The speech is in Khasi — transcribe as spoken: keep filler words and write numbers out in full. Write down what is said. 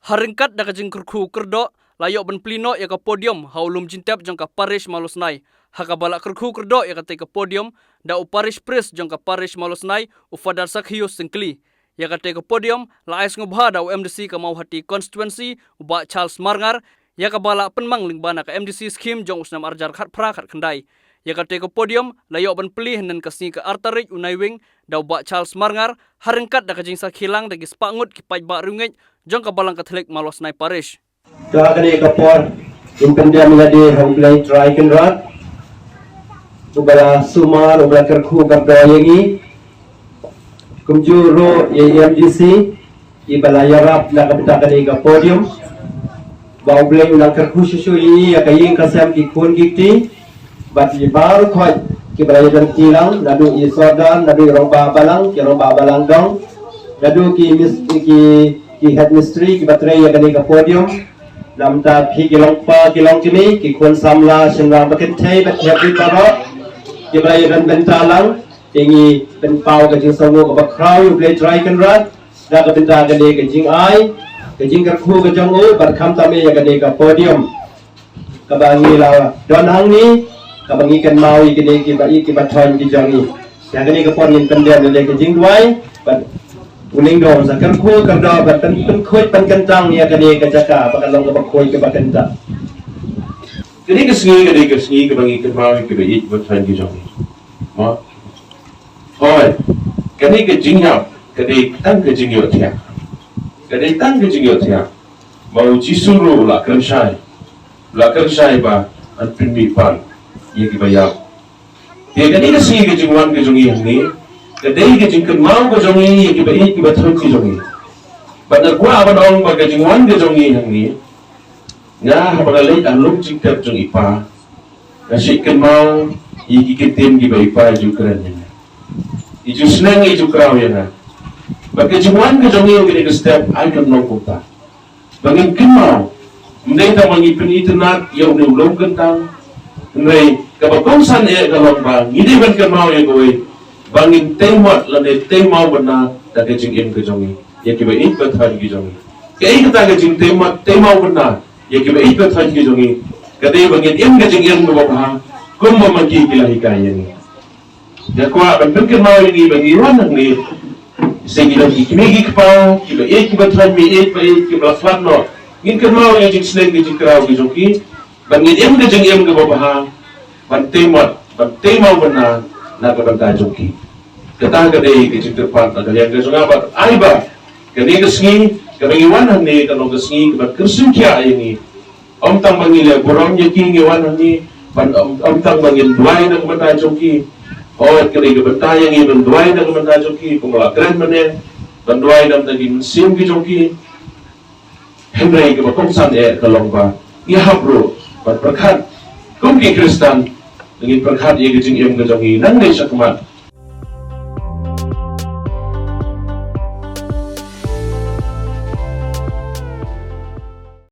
Ha ryngkat da ka jingkyrkhu kyrdoh, la ïoh ban plie noh ïa ka podium ha u lum jingtep jong ka parish Mawlasnai, ha kaba la kyrkhu kyrdoh ïa katei ka podium da u parish priest jong ka parish Mawlasnai, u Father Zacchaeus Syngkli. Ïa katei ka podium la ai sngewbha da u M D C ka Mawhati constituency, u Bah Charles Marngar, ïa kaba la pynmang lyngba na ka M D C scheme jong u snem arhajar khatphra khatkhyndai. Ïa katei ka podium la ïoh ban plie hynnin ka sngi ka artarik u Naiwieng da u Bah Charles Marngar, ha ryngkat da ka jingsakhi lang da ki spah ngut ki paidbah riewngeit jong ka Balang Katholik Mawlasnai Parish. To ha kane ka por, ngin pyndem ïa lade ha U Blei Trai Kynrad, uba la sumar, uba la kyrkhu kyrdoh ïa ngi. Kumjuh ruh ïa i M D C, iba la ïarap na ka bynta kane ka podium. Ba U Blei u nang kyrkhu shuh shuh ïa ngi, ïa ka ïing ka sem, ki khun ki kti. Bad ïa baroh khoit kiba la ïadon kti lang, naduh i sordar, naduh i rangbah balang, ki rangbah balang dong, naduh ki mis-, ki, ki head mistri kiba trei ïa kane ka podium. Namar phi ki long kpa ki long kmie, ki khun samla shynrang ba kynthei bad ki hapdeng baroh kiba la ïadon bynta lang, te ngi pynpaw ka jingsngewnguh kaba khraw ïa U Blei Trai Kynrad da ka bynta kane ka jingai, ka jingkyrkhu ka jong u, bad khamtam ïa kane ka podium kaba ngi la don hangne, kaba ngi kynmaw ïa kine kiba ïeit kiba thoiñ ki jong ngi. Ïa kane ka por ngin pyndem ïa ka jingduwai, bad u lyngdoh sa kyrkhu kyrdoh bad pyn-, pynkhuid pynkyntang ïa kane ka jaka ba ka long kaba khuid kaba kyntang. Kane ka sngi, kane ka sngi kaba ngi kynmaw ïa kiba ïeit kiba thoiñ ki jong ngi. Mo. Hooid, kane ka jingïap, ka dei tang ka jingïohthiah. Ka dei tang ka jingïohthiah. Ba u Jisu ruh u la kren shai. U la kren shai ba yn pynmih pat ïa kiba ïap. Te kane ka sngi ka jingwan ka jong ngi hangne, ka dei ka jingkynmaw ka jong ngi ïa kiba ïeit kiba thoiñ ki jong ngi. Bad nga kwah ban ong ba ka jingwan ka jong ngi hangne, nga haba nga leit ha lum jingtep jong i pa, nga shu kynmaw ïa ki ktien kiba i pa i ju kren ïa nga. I ju sneng, i ju kraw ïa nga. Bad ka jingwan ka jong ngi ha kane ka step, ai kynnoh kumta. Ba ngin kynmaw, ym dei tang ba ngi pynitynnad ïa une u lum kyntang. Hynrei kaba kongsan eh ka long ba ngi dei ban kynmaw ïa kawei, ba ngin tei mot lane tei mawbynna da ka jingim ka jong ngi ïa kiba ïeit ba thoiñ ki jong ngi. Kaei kata ka jingtei mot tei mawbynna ïa kiba ïeit ba thoiñ ki jong ngi? Ka dei ba ngin im ka jingim kaba bha, kumba ma ki ki la hikai ïa ngi. Nga kwah ban pynkynmaw ïa ngi ba ngi wan hangne, se ngi don ki kmie ki kpa kiba ïeit kiba thoiñ, ba ïeit ba ïeit, kiba la khlad noh. Ngin kynmaw ïa ka jingsneng ka jingkraw ka jong ki, ba ngin im ka jingim kaba bha, ban tei mot, ban tei mawbynna na ka bynta jong ki. Kata ka dei ka jingkyrpad na ka liang ka jong nga, bad ai ba kane ka sngi kaba ngi wan hangne ka long ka sngi kaba kyrsiew khiah ïa ngi. Ym tang ba ngi leh burom ïa ki, ngi wan hangne, ban ym, ym tang ba ngin duwai na ka bynta jong ki. Hooid, ka dei ka bynta ïa ngi ban duwai na ka bynta jong ki, kumba la kren mynne, ban duwai na ka bynta ki mynsiem ki jong ki. Hynrei kaba kongsan eh ka long ba ngi hap ruh ban pyrkhat kum ki Khristan, ngin pyrkhat ïa ka jingim ka jong ngi nangne shakhmat.